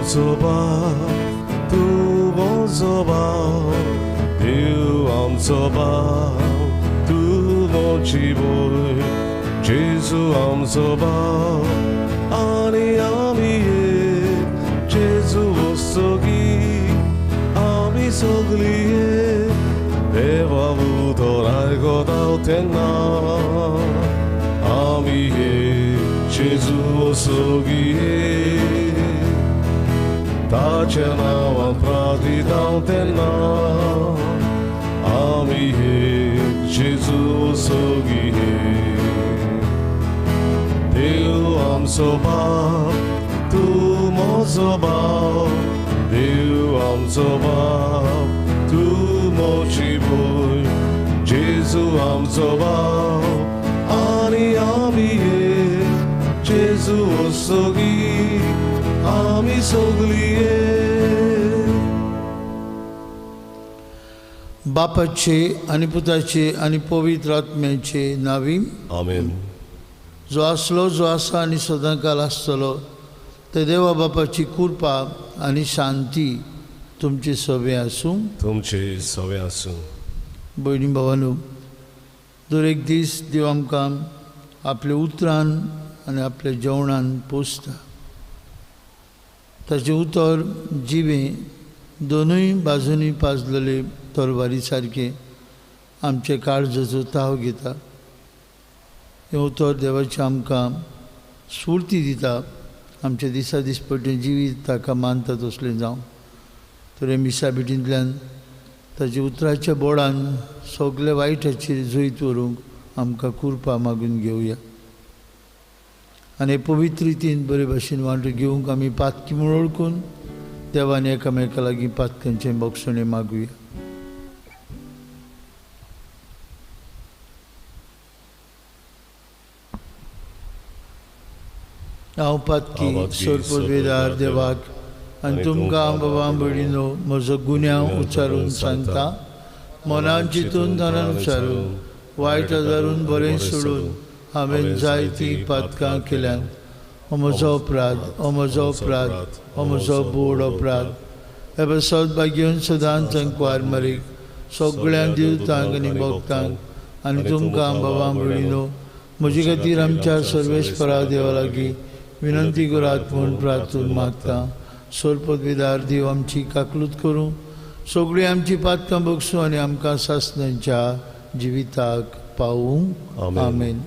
आमचो बाप, तूं म्हजो बाप, देव आमचो बाप, तूं म्हजी भंय। जेजू आमचो बाप आनी आमी एक, जेजू वसोगी आमी सगळीं एक, देवा उतर आयकता तेन्ना आमी एक, जेजू वसोगी एक, ताच्या नांवान प्रार्थिता तेन्ना आमी एक, जेजू वसोगी एक। देव आमचो बाप, तूं म्हजो बाप, देव आमचो बाप, तूं म्हजी भंय। जेजू आमचो बाप आनी आमी एक, जेजू वसोगी आमी सगळीं एक। बापाचे आनी पुताचे आनी पवित्र आत्म्याचे नांवी आमेन। जो आसलो, जो आसा आनी सदांकाल आसतलो ते देवा बापाची कृपा आनी शांती तुमचे सवे आसूं। तुमचे सवे आसूं। भयणी भावानू, दर एक दीस देव आमकां आपल्या उतरान आनी आपल्या जेवणान पोसता। ताचें उतर जिवें दोनूय बाजूंनी पाजलेले तरवारी सारकें आमचे काळजाचो ताव घेता। हें उतर देवाचें आमकां स्फुर्ती दिता, आमच्या दिसा दिसपट्टें जिवीत ताका मानता तसलें जावं। तर हे मिसा भेटींतल्यान ताच्या उतराच्या बोडान सगळे वायटाचेर जैत व्हरूंक आमकां कृपा मागून घेवया आनी हे पवित्र रितीन बरे भाशेन वांटो घेवंक आमी पातकी म्हूण वळखून देवान एकामेका लागीं पातकांचें बक्षणें मागुया। हांव पातकी सोरपवेदार देवाक आनी तुमकां बाबा भयणीनो म्हजो गुन्यांव उच्चारून सांगता। मनान चिंतून धनान उच्चारून वायट आदारून बरें सोडून हांवें जायतीं पातकां केल्यांत। हो म्हजो अपराध, हो म्हजो अपराध, हो म्हजो बोड अपराध। हे पासत भाग्योन सदांच अंकवार मरीक सगळ्यांक दिवतांक आनी भक्तांक आनी तुमकां बाबा भयणीनो म्हजे खातीर आमच्या सर्वेस्परा देवा लागीं विनंती करात म्हूण प्रार्थून मागता। सोरपदविदार देव आमची काकलूत करूं, सगळीं आमची पातकां बगसूं आनी आमकां सासणाच्या जिविताक पावूं। आमेन।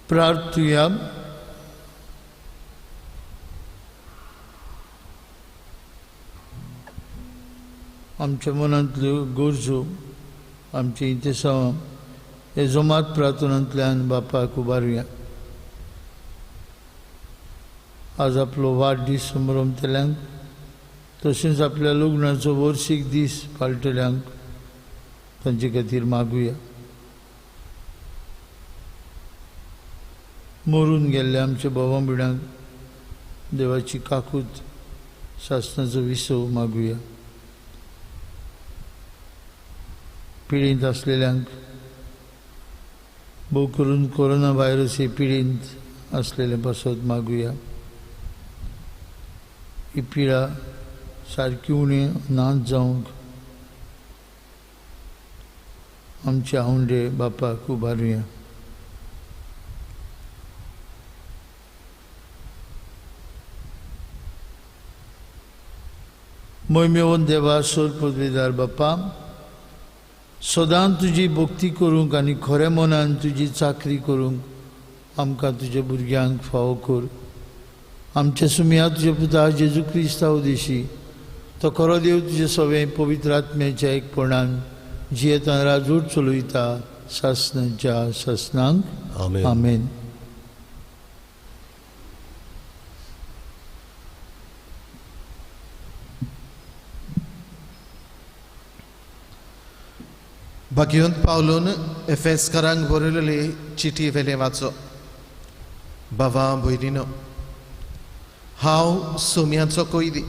प्रार्थुया। आमच्या मनांतल्यो गरजो, आमची इंतेसांवां हे जोमात प्रार्थनांतल्यान बापाक उबारुया। आज आपलो वाडदीस समरमतल्यांक तशेंच आपल्या लग्नाचो वर्सीक दीस पाळटल्यांक तांचे खातीर मागुया। मरून गेल्ल्या आमच्या भावा भयणांक देवाची काकूत सासणाचो विसव मागुया। पिडींत आसलेल्यांक, भोव करून कोरोना व्हायरस हे पिडींत आसलेले पासत मागुया। ही पिडा सारकी उणी नाच जावंक आमचे आवंडे बापाक उबारुया। मोहिमेवन देवा सोर पदवेदार बापा, सदां तुजी भक्ती करूंक आनी खऱ्या मनान तुजी चाकरी करूंक आमकां तुज्या भुरग्यांक फावो कर। आमच्या सुमया तुज्या पुता जेजू क्रिस्ता उदेशी तो खरो देव तुजे सवें पवित्र आत्म्याच्या एकपणान जियेतान राजूट चलयता सासनाच्या सासनांक आमेन। भाग्यवंत पावलून एफेसकारांक बरयलेली चिटी वेले वाचो। बाबा भयणीनो, हांव सोम्याचो कैदी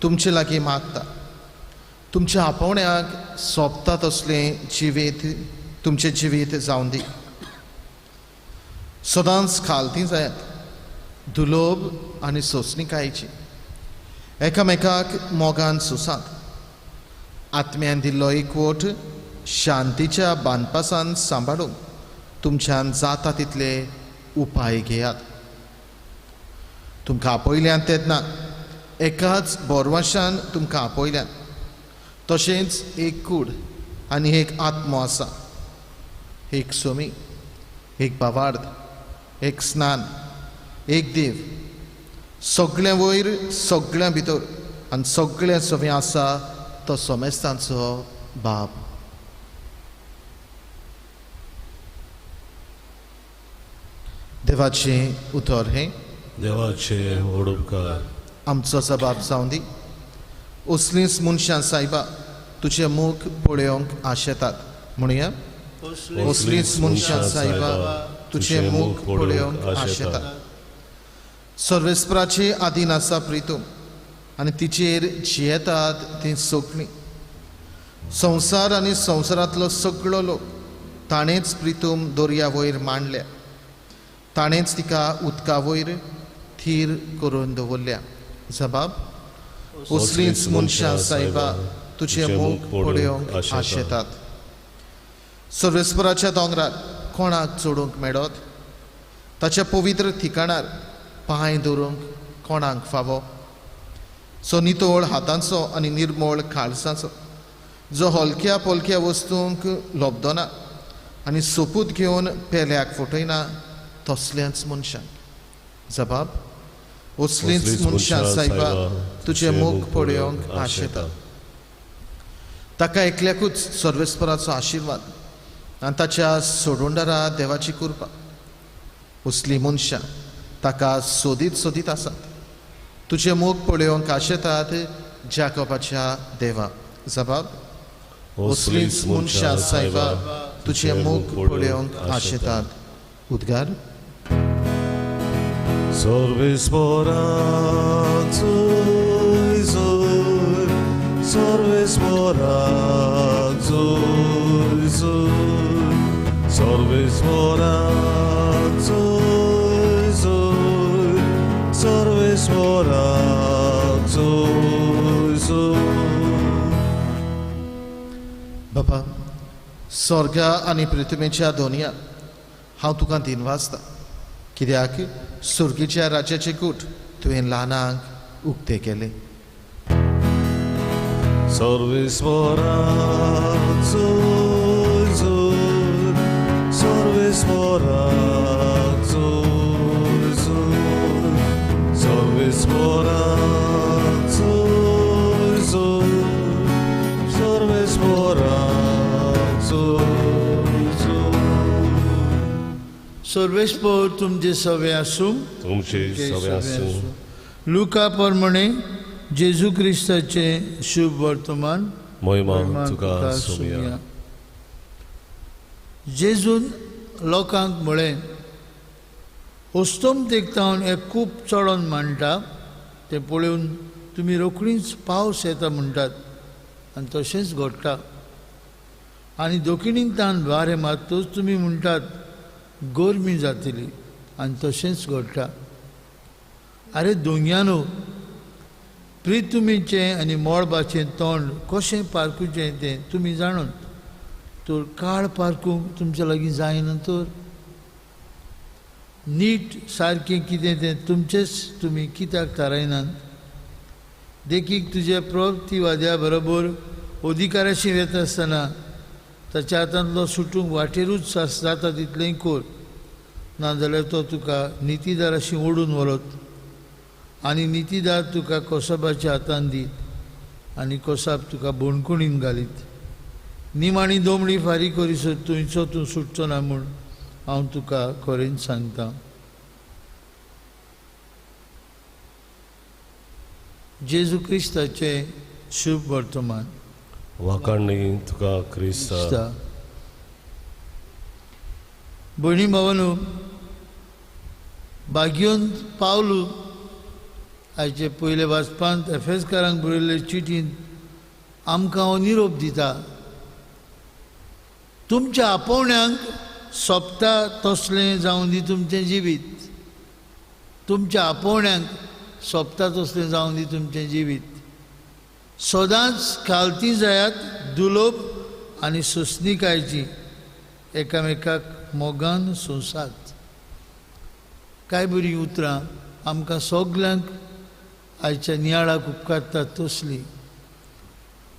तुमचे लागीं मागता, तुमच्या आपोवण्याक सोंपता तसलें जिवीत तुमचें जिवीत जावन दी। सदांच खालती जायात, दुलोब आनी सोंसणिकायेची, एकामेकाक मोगान सोंसात। आत्म्यान दिल्लो एकवट शांतीच्या बांदपासान सांबाळूंक तुमच्यान जाता तितले उपाय घेयात। तुमकां आपयल्यान तेन्ना एकाच बोरवाशान तुमकां आपयल्यान, तशेंच एक कूड आनी एक आत्मो आसा, एक सोमी, एक भावार्थ, एक स्नान, एक देव, सगळ्यां वयर सगळ्यां भितर आनी सगळ्यां सवें आसा तो सोमेस्तांचो बाप। देवाचें उतर हें देवाचें व्हड उपकार। आमचो जबाब जावं दी। असलींच मनशां सायबा तुजें मुख पळोवंक आशेतात म्हणया। असलींच मनशां सायबा तुजें मुख पळोवंक आशेतात। सर्वेस्पराचे आदीन आसा प्रितूम आनी तिचेर जियेतात तीं सगळीं। संवसार आनी संवसारांतलो सगळो लोक ताणेंच प्रितूम दर्या वयर मांडल्या, ताणेंच तिका उदका वयर थीर करून दवरल्या। जबाब असलींच मनशां सायबा तुजें मुख पळोवंक आशेतात। सर्वेस्पराच्या दोंगरार कोणाक चडूंक मेळत? ताच्या पवित्र ठिकाणार पांय दवरूंक कोणाक फावो? सो नितळ हातांचो आनी निर्मळ काळजाचो, जो हलक्या पोलक्या वस्तूंक लोबदना आनी सोपूत घेवन पेल्याक फटयना तसल्याच मनशांक। जबाब असलींच मनशां सायबा तुजें मुख पळोवंक आशेतात। ताका एकल्याकूच सर्वेस्पराचो आशिर्वाद आनी ताच्या सोडूंडारा देवाची कृपा। असलीं मनशां ताका सोदीत सोदीत आसात, तुजें मुख पळोवंक आशेतात जाकोबाच्या देवा। जबाब असलींच मनशां सायबा तुजें मुख पळोवंक आशेतात। उद्गार सर्वेस्पराक जोय जोय, सर्वेस्पराक जोय जोय, सर्वेस्पराक जोय जोय, सर्वेस्पराक जोय जोय। बाबा स्वर्गा आनी पृथ्वीच्या दोनया हांव तुका दिनवासता, कित्याक सुर्गीच्या राज्याचे कूट तुवें ल्हानांक उक्ते केले। सर्वेस्पराक जोय जोय, सर्वेस्पराक जोय जोय, सर्वेस्पराक जोय जोय, सर्वेस्पराक जोय जोय। सर्वेस्पर तुमचे सवे आसूं, तुमचे सवे आसूं। लुका प्रमाणे जेजू क्रिस्ताचें शुभ वर्तमान। महिमा तुका सोम्या। जेजून लोकांक म्हळें, अस्तम तेकतावन एक खूब चडोन मांडटा तें पळोवन तुमी रोखडीच पावस येता म्हणटात आनी तशेंच घडटा। आनी दक्षिणींतल्यान वारें मारतच तुमी म्हणटात गरमी जातली आनी तशेंच घडटा। आरे दोंग्यानो, प्रितुमीचें आनी मळबाचें तोंड कशें पारखुचें तें तुमी जाणून, तर काळ पारखूंक तुमच्या लागीं जायना तर नीट सारकें कितें तें तुमचेच तुमी कित्याक थारायनात? देखीक तुज्या प्रवृत्तीवाद्या बरोबर अधिकाराशी वेता आसतना ताच्या हातांतलो सुटूंक वाटेरूच जाता तितलेंय कोर, नाजाल्यार तो तुका नितीदाराशी ओडून व्हरत आनी नितीदार तुका कोसाबाच्या हातान दीत आनी कोसाब तुका बोणकुणीन घालीत. निमाणी दोमणी फारीक करीसर तुंयचो तूं सुटचो ना म्हूण हांव तुका खरेंच सांगता. जेजू क्रिस्ताचें शुभ वर्तमान. वाखाणणी तुका क्रिस्ता. भयणी भावानू, भाग्योन पावलू आयचे पयले वाचपांत एफेसकारांक बरयल्ले चिटींत आमकां हो निरोप दिता, तुमच्या आपोवण्यांक सोंपता तसलें जावं दी तुमचें जिवीत. तुमच्या आपोवण्यांक सोंपता तसलें जावं दी तुमचें जिवीत. सदांच खालती जायात दुलोब आनी सोंसणीकायची, एकामेकाक मोगान सोंसात. कांय बरीं उतरां आमकां सगल्यांक आयच्या नियाळाक उपकारतात तसली.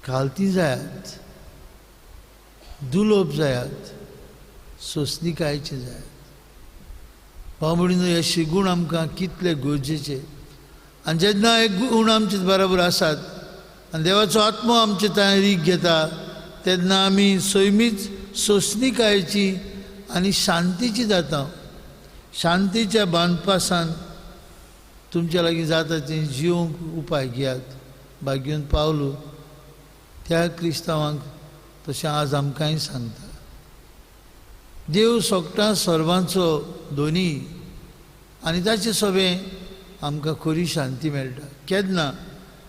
खालती जायात, दुलोब जायात, सोंसणीकायचे जायात. भाव भयणीनो, हे शिगूण आमकां कितले गरजेचे. आनी जेन्ना हे गूण आमचे बरोबर आसात आनी देवाचो आत्मो आमचे तांय रीग घेता तेन्ना आमी सैमीच सोंसणीकायेची आनी शांतीची जाता. शांतीच्या बांदपासान तुमच्या लागीं जाता तें जिवंक उपाय घेयात. भाग्योन पावलो त्या क्रिस्तांवांक तशें आज आमकांय सांगता. देव सोगटा सर्वांचो दोनी आनी ताचे सोबें आमकां खरी शांती मेळटा. केन्ना?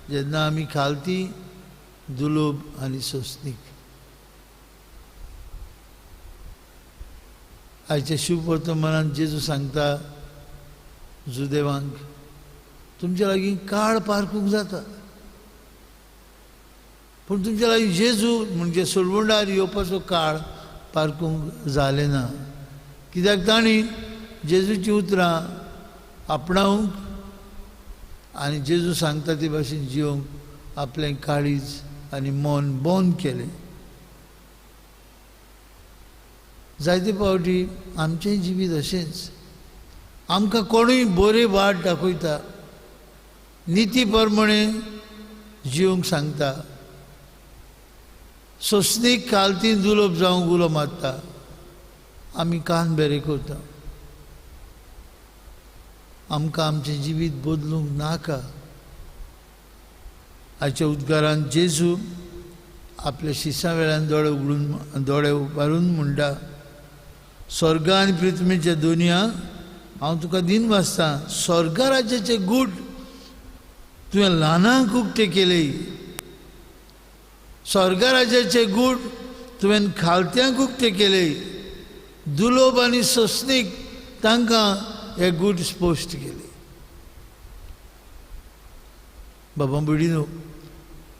जेन्ना आमी खालती दुलोब आनी सोंसणीक. आयच्या शुभ वर्तमानान जेजू सांगता जुदेवांक, तुमच्या लागीं काळ पारखूंक जाता, पूण तुमच्या लागीं जेजू म्हणजे सोडवणदार येवपाचो काळ पारखूंक जालें ना. कित्याक तांणी जेजूचीं उतरां आपणावंक आनी जेजू सांगता ते भाशेन जिवंक आपलें काळीज आनी मन बंद केलें. जायते फावटी आमचें जिवीत अशेंच, आमकां कोणूय बरी वाट दाखयता, निती प्रमाणे जिवंक सांगता, सोंसणीक खालती दुलोब जावंक उलो मारता, आमी कान बेरे करता. आमकां आमचें जिवीत बदलूंक नाका. आयच्या उद्गारान जेजू आपल्या शिसां वेळान दोळे उगडून दोळे उबारून म्हणटा, स्वर्ग आनी पृथ्वीच्या दोनया हांव तुका दिन वाचता. स्वर्ग राज्याचे गूट तुवें ल्हानांक उक्ते केले, स्वर्ग राज्याचे गूट तुवें खालत्यांक उक्ते केले, दुलोब आनी सोंसणीक तांकां हे गूट स्पश्ट केले. बाबा भयणीनो,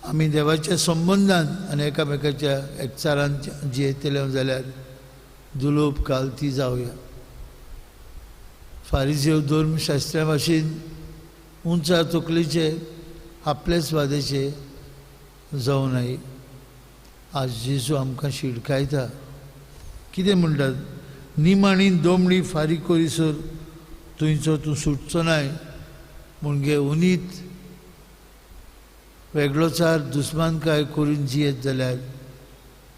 आमी देवाच्या संबंदान आनी एकामेकाच्या एकचारान जियेतले जाल्यार दुलोब खालती जावया. फारिजेव धर्मशास्त्रा भाशेन उंचा तकलेचे आपलेच वादेचे जावं नये. आज जेजू आमकां शिडकायता. कितें म्हणटात? निमाणी दोमणी फारीक करीसर तुंयचो तूं सुटचो नाय म्हणगे उनीत वेगळोचार दुस्मानकाय करून जियेत जाल्यार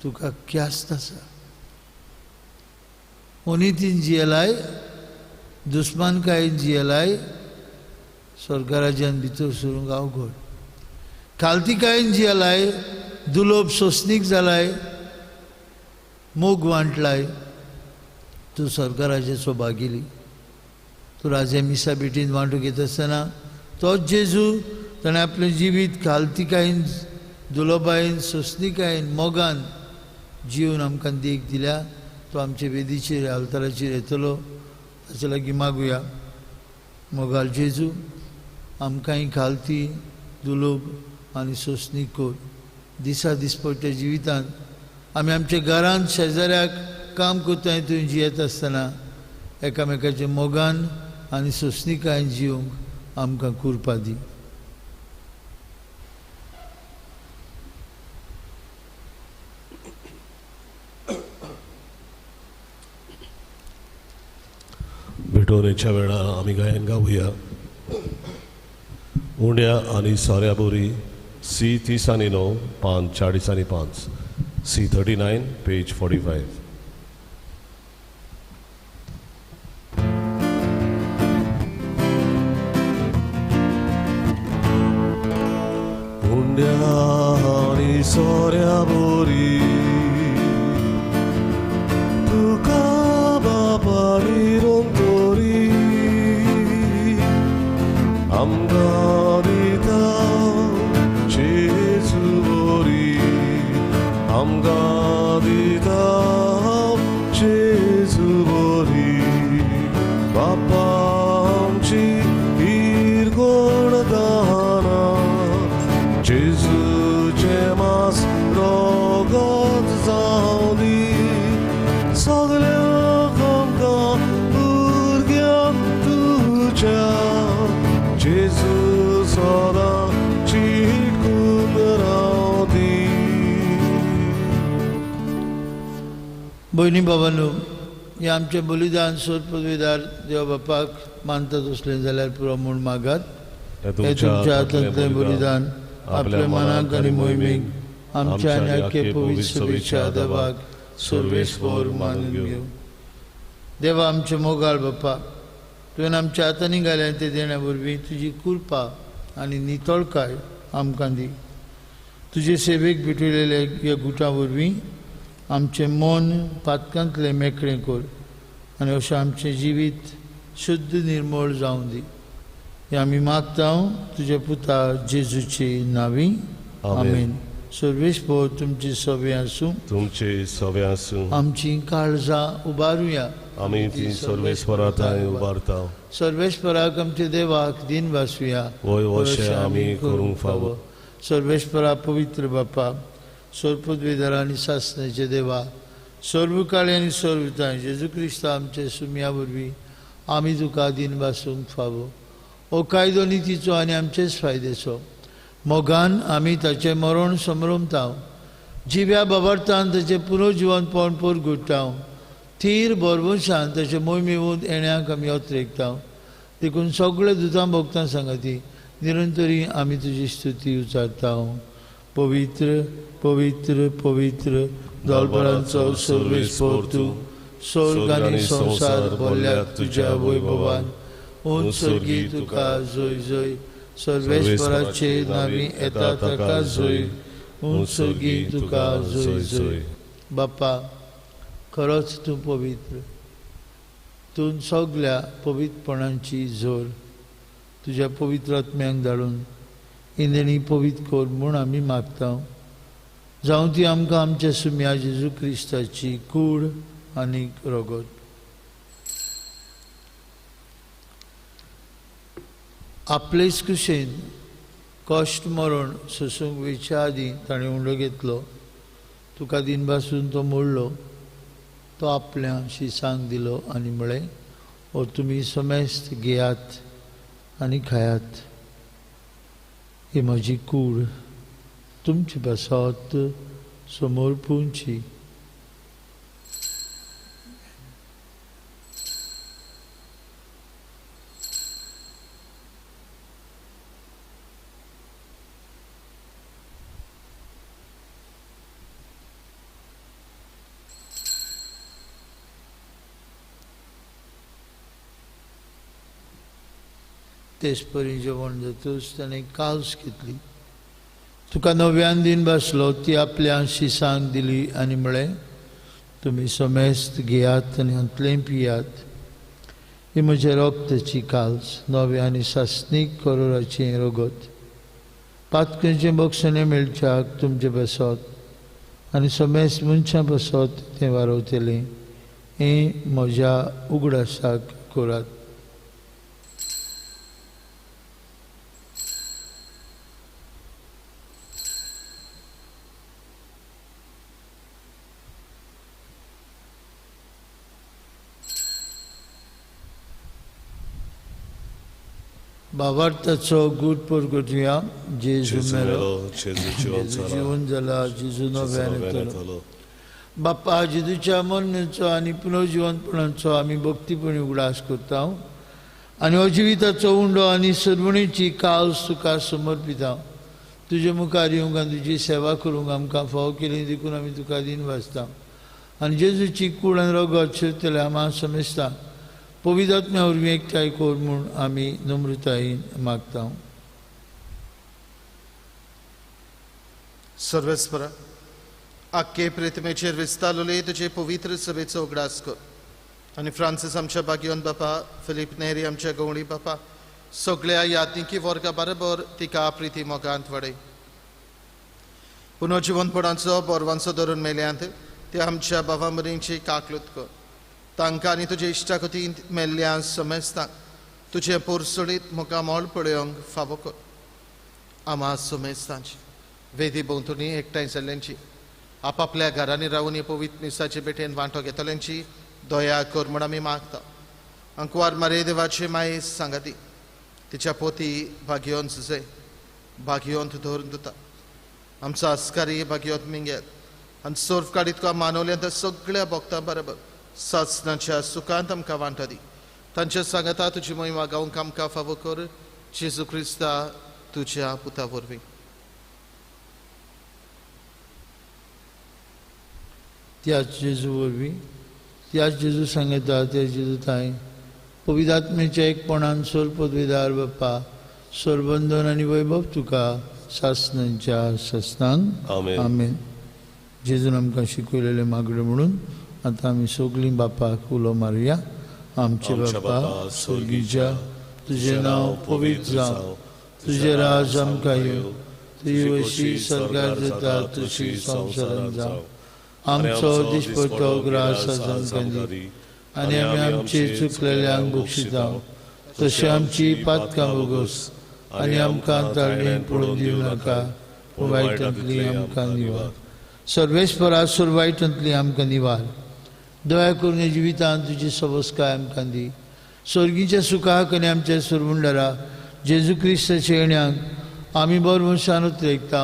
तुका ख्यास्त आसा. उनीतीन जियेलाय, दुस्मानकायेन जियेलाय, स्वर्गराज्यान भितर सरूंक अवघड. खालतीकायेन जियेलाय, दुलोब सोंसणीक जालाय, मोग वांटलाय, तूं स्वर्गराज्याचो भागिली. तूं राजे मिसा भेटीन वांटूंक येता आसतना तोच जेजू ताणें आपलें जिवीत खालतीकायेन, दुलोबायेन, सोंसणीकायेन, मोगान जिवन आमकां देख दिल्या. तो आमचे वेदीचेर आल्ताराचेर येतलो, ताचे लागीं मागुया. मोगाल जेजू, आमकांय खालती दुलोब आनी सोंसणीक कर. दिसा दिसपट्ट्या जिवितांत आमी आमच्या घरांत शेजाऱ्याक काम करता थंय जियेत आसतना एकामेकाच्या मोगान आनी सोंसणीकायेन जिवंक आमकां कुरपा दी. भेटवणेच्या वेळार आमी गायन गावया उंड्या आनी सोऱ्या बोरी सी 30 आनी 9 पान 40 आनी 5 C 39 page 45. उंड्या आनी सोऱ्या बोरी तुका बापा निरंतरी आमकां दिता जेजू बोरी आमकां दिता जेजू बोरी बापा आमची इरगोण दाना जेजूचें मास रोगत जावं दी सगळ्यांक आमकां भुरग्यांक तुज्या जेजू सदां चिटकून रावं दी. भयणी बाबांनो, हें आमचें बलिदान सोद पदवीदार देव बापाक मानतात असलें जाल्यार पुरो म्हूण मागात. हें हें तुमच्या हातांतलें बलिदान आपल्या मनाक आनी मोहिमेक आमच्या आनी आख्खे पवित्र सभेच्या देवाक सर्वेस्पर मानून घेवं. देवा आमचे मोगाळ बापा, तुवें आमच्या हातांनी घालें तें देण्या वरवीं तुजी कृपा आनी नितळकाय आमकां दी. तुजे सेवेक भेटयलेले ह्या गुटां वरवीं आमचें मन पातकांतलें मेकळें कर आनी अशें आमचें जिवीत शुद्ध निर्मळ जावं दी. हें आमी मागता तुज्या पुता जेजूची नांवी, आमेन. सर्वेस्पर तुमची सवे आसूं, तुमचे सवे आसूं. आमची काळजां उबारुया, आमी ती सर्वेस्परा थंय उबारता. सर्वेस्पराक आमच्या देवाक दिन वासुया, वय वशें आमी करूंक फावो. सर्वेस्परा पवित्र बापा, सर्वपदवीधर आनी सासण्याचे देवा, सर्व काळी आनी सर्व थांय जेजू क्रिस्ता आमचे सुमया वरवीं आमी तुका दिन वासूंक फावो. हो कायदो नितीचो आनी आमचेच फायदेचो. मोगान आमी ताचें मरण समरमता, जिव्या बाबार्थान ताचें पुनर्जिवनपण परगुट्टा, थीर भरवंशान ताचें मोहिमेवून येण्याक आमी अत्रेकता. देखून सगळे दुतां भोगतां सांगाती निरंतरी आमी तुजी स्तुती उचारता. पवित्र पवित्र पवित्र दलबरांचो सर्वेस्पर तूं, स्वर्ग आनी संवसार भरल्यात तुज्या वैभवान. उंच स्वर्गी तुका जय जय, सर्वेस्पराचे नांवी येता ताका जय, उंच स्वर्गी तुका जय जय. बापा, खरोच तूं पवित्र, तूं सगल्या पवित्रपणांची जोर. तुज्या पवित्र आत्म्यांक धाडून इंदणी पवित्र कर म्हूण आमी मागता. जावं ती आमकां आमच्या सुम्या जेजू क्रिस्ताची कूड आनी रगत. आपलेच कुशेन कश्ट मरण सोसूंक वयच्या आदीं ताणें उंडो घेतलो. तुका दिनभासून तो मोडलो, तो आपल्या शिसांक दिलो आनी म्हळें, हो तुमी समेस्त घेयात आनी खायात, ही म्हजी कूड तुमचे पासत समर्पूंची. तेच परी जेवण जातूच ताणें काल्स घेतली. तुका नव्यान दिन बसलो, ती आपल्या शिसांक दिली आनी म्हळें, तुमी समेस्त घेयात आनी हांतलें पियात, ही म्हज्या रक्ताची काल्स, नव्या आनी सासणीक करोराचें रगत. पातकांचें बक्षणें मेळच्याक तुमचे बसत आनी समेस्त मनशां बसत तें वारवतलें. हें म्हज्या उगडासाक करात. भावार्थाचो गूट परगटुया. जेजू मेलो, जेजू जिवन जाला, जेजू नव्यान येतलो. बाप्पा जेजूच्या मरणाचो आनी पुनर्जिवंतपणाचो आमी भक्तीपणी उगडास करता आनी हो जिविताचो उंडो आनी सरवणीची कावस तुका समर्पिता. तुजे मुखार येवंक आनी तुजी सेवा करूंक आमकां फावो केली देखून आमी तुका दिन वाचता आनी जेजूची कूड आनी रगत शिरतल्या आमा समेस्ता पवित्र आत्म्या वरवीं एकठांय कर म्हूण आमी नम्रतायेन मागता. सर्वेस्परा आख्खे प्रतिमेचेर विस्तारले तुजे पवित्र सभेचो उगडास कर आनी फ्रांसीस आमच्या भाग्यवंत बापा, फिलीप नेरी आमच्या गवळी बापा, सगळ्या याज्ञिकी वर्गा बरोबर तिका प्रिती मोगांत वाडय. पुनर्जिवंतपणाचो बोरवांचो धरून मेल्यांत ते आमच्या बाबा मरींची काकलूत कर. तांकां आनी तुजे इश्टागतींत मेल्ल्या समेस्तांक तुजें पोरसोडीत मुखामळ पळोवंक फावो कर. आमा समेस्तांची वेदी भोंवतणी एकठांय जाल्ल्यांची, आपापल्या घरांनी रावून हे पवित्र मिसाचे भेटेन वांटो घेतल्यांची दया कर म्हूण आमी मागता. अंकवार मारे देवाचे माये सांगाती तिच्या पोती भाग्योन सुसे भाग्योंत धरून दिता. आमचो आस्कारी भाग्योत मिंगेल आनी सोर्फ काडीत तुका मानवल्या त्या सगळ्या भक्तां बरोबर सासनाच्या सुखांत आमकां वांटो दी. तांच्या सांगाता तुजी मोहिमा गावंक आमकां फावो कर, जेजू क्रिस्ता तुज्या पुता वरवीं. त्याच जेजू वरवीं, त्याच जेजू सांगता, त्याच जेजू ताय पवित्र आत्म्याच्या एकपणान सोल पदवीदार बाप्पा, सोलबंधन आनी वैभव तुका सासनांच्या सासनांक. आमेन. जेजून आमकां शिकयलेलें मागणें म्हणून आतां आमी सगळीं बापाक उलो मारुया. आमचे बापा स्वर्गीच्या, तुजें नांव पवित्र जावं, तुजें राज आमकां येवं, तुजी वशी स्वर्गार जाता तशी संवसारांत जावं. आमचो दिसपट्टो ग्रास आज आमकां दी आनी आमी आमचे चुकलेल्यांक बक्षिता तशें आमची पातकां भोगोस आनी आमकां ताळणेन पडून दिवं नाका, पूण वायटांतली आमकां निवार. सर्वेस्परा सोर वायटांतली आमकां निवार. दया करून जिवितांत तुजी सवस्काय आमकां दी. स्वर्गीच्या सुखाक आनी आमच्या सुरवुंडरा जेजू क्रिस्ताच्या येण्याक आमी बरो मनशान उतरेकता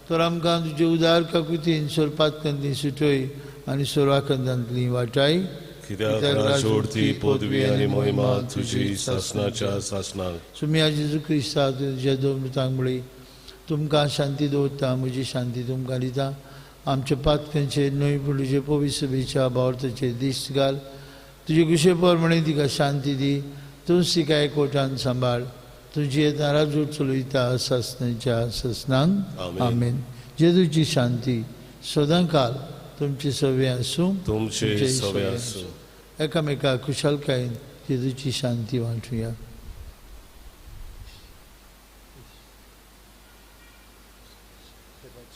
तर आमकां तुजे उदार काकुतीन सोरपातकांतली सुटय आनी सोरवाकंदांतली वाटाय. कित्याक राजवटी पदवी आनी महिमा तुजी सासनाच्या सासनाक. सुमिया जेजू क्रिस्ता तुज्या दोन मृतांक तुमकां शांती दवरता, म्हजी शांती तुमकां दिता. आमच्या पातकांचेर न्हय पूण तुजे पवित्र सभेच्या भावार्थाचेर दिश्ट घाल. तुजे कुशे प्रमाणे तिका शांती दी. तूंच तिका एकवटान सांबाळ. तुजी येता राजवट चलयता सासनाच्या सासनांक. आमेन. जेजूची शांती सदांकाल तुमचे सवे आसूं, तुमचे सवे आसूं. एकामेका खुशालकायेन जेजूची शांती वांटुया.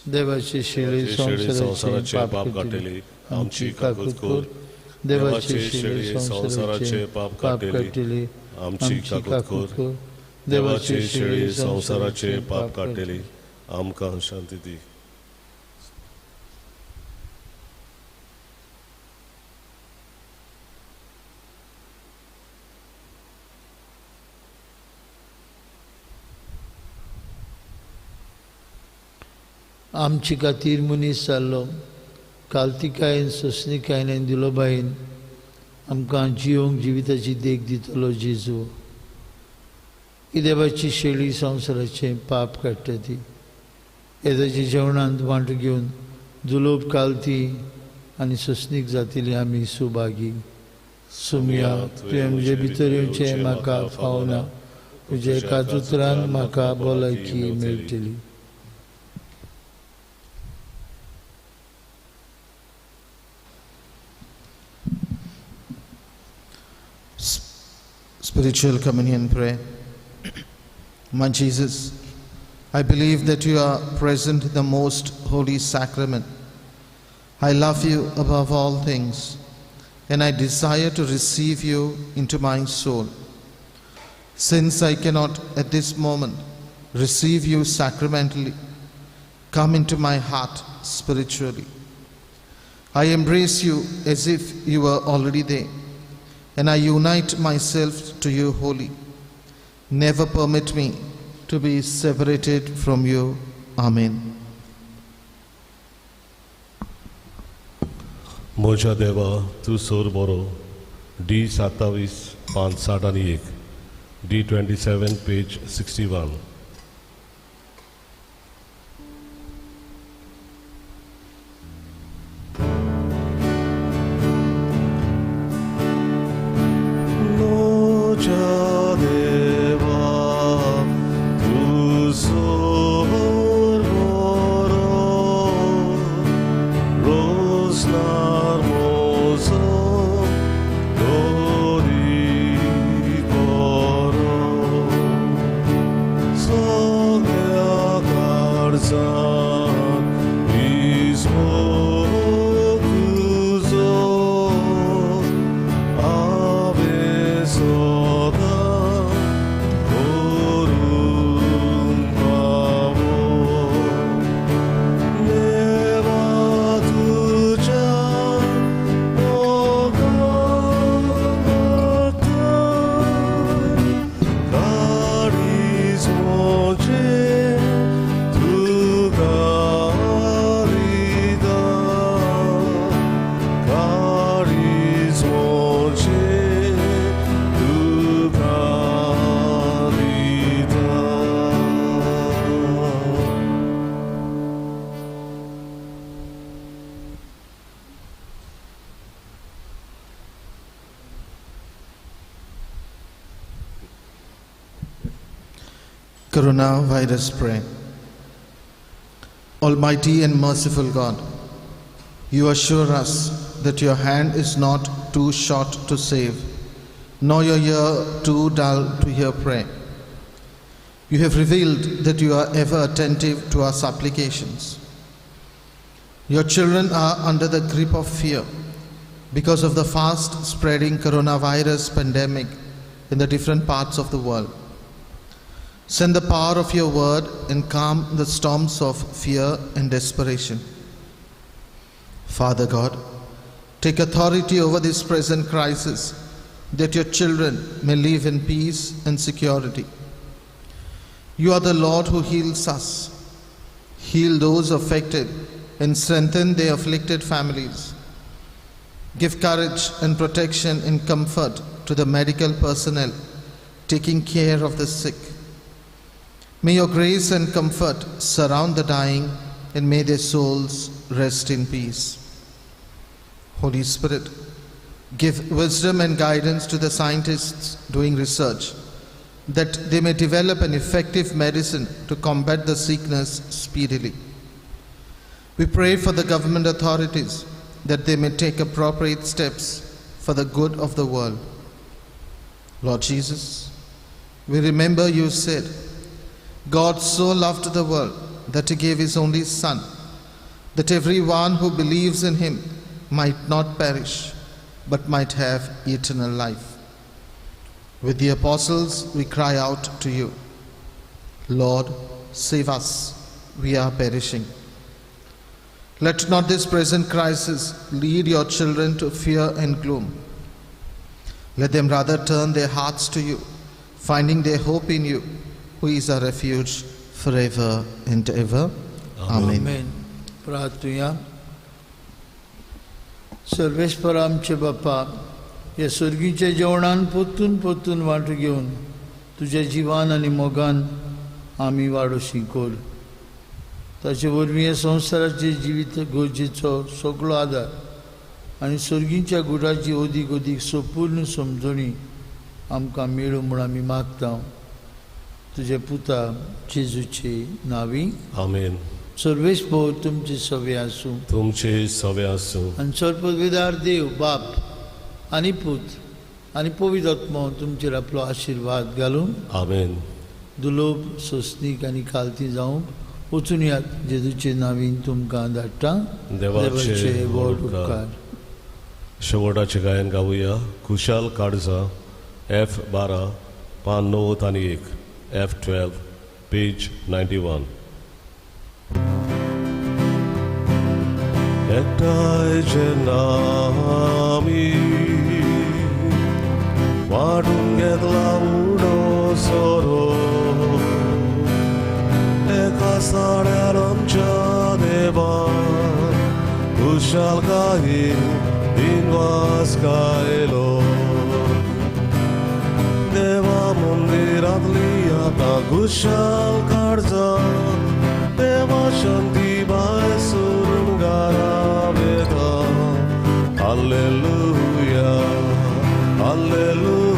देवाचे शेळी संवसाराचे पाप काडटली आमची काकूत कर. देवाचे शेळी संवसाराचे पाप काडटली आमची काकूत कर. देवाचे शेळी संवसाराचे पाप काडटली आमकां शांती दी. आमची खातीर मनीस जाल्लो कालतिकायेन सोंसणिकायेन आनी दिलोबायेन आमकां जिवंक जिविताची देख दितलो जेजू. ही देवाची शेळी संवसाराचें पाप काडटा ती. येदाच्या जेवणांत वांटो घेवन दुलोब कालती आनी सोंसणीक जातली आमी सुभागी. सुमया तुवें म्हजे भितर येवचें म्हाका फावना, तुज्या एकाच उतरान म्हाका भलायकी मेळटली. Spiritual Communion Prayer. My Jesus, I believe that you are present in the most holy sacrament. I love you above all things, and I desire to receive you into my soul. Since I cannot at this moment receive you sacramentally, come into my heart spiritually. I embrace you as if you were already there, and I unite myself to you wholly. Never permit me to be separated from you. Amen. म्हज्या देवा तूं सोर बरो, D 27 पांच 60 आनी 1, D 27 page 61. Coronavirus prayer. Almighty and merciful God, you assure us that your hand is not too short to save, nor your ear too dull to hear prayer. You have revealed that you are ever attentive to our supplications. Your children are under the grip of fear because of the fast spreading coronavirus pandemic in the different parts of the world. Send the power of your word and calm the storms of fear and desperation. Father God, take authority over this present crisis that your children may live in peace and security. You are the Lord who heals us. Heal those affected and strengthen their afflicted families. Give courage and protection and comfort to the medical personnel taking care of the sick. May your grace and comfort surround the dying, and may their souls rest in peace. Holy Spirit, give wisdom and guidance to the scientists doing research, that they may develop an effective medicine to combat the sickness speedily. We pray for the government authorities, that they may take appropriate steps for the good of the world. Lord Jesus, we remember you said, God so loved the world that he gave his only Son, that everyone who believes in him might not perish, but might have eternal life. With the apostles, we cry out to you, Lord, save us, we are perishing. Let not this present crisis lead your children to fear and gloom. Let them rather turn their hearts to you, finding their hope in you, who is our refuge forever and ever. Amen. Amen. प्रार्थुया. सर्वेस्पर आमचे बापा, ह्या सर्गीच्या जेवणान पोतून पोतून वांटो घेवन तुज्या जिवान आनी मोगान आमी वाडोशी कर. ताचे वरवीं ह्या संवसाराचे जिवीत गरजेचो सगळो आदार आनी सर्गीच्या गुडाची अदीक अदीक संपूर्ण समजणी आमकां मेळूं म्हूण आमी मागता. तुझे पुता जेजूचे नावी. आमेन. सर्वेस्पर तुमचे सवे आसूं. तुमचे सवे आसूं. आनी सर्वविदार देव बाप आनी पूत आनी पवित्र आत्मो तुमचेर आपलो आशिर्वाद घालून. आमेन. दुलोब सोसनीक आनी खालती जावंक वचून यात. जेजूचे नावीन तुमकां धाडटा. देवाचे व्हड उपकार. शेवटाचें गायन गावया. खुशाल काळजा, एफ 12 पान 9 आनी 1, F12, page 91. एकठांय जेन्ना आमी वांटून घेतला उडो सोरो, एका साड्यार आमच्या देवान खुशालकायेन हुस्कायलो. देवा मंदिरांतली आतां खुशाल काळजां, देवा शांती बाय सुरंगारा वेता. Hallelujah, hallelujah.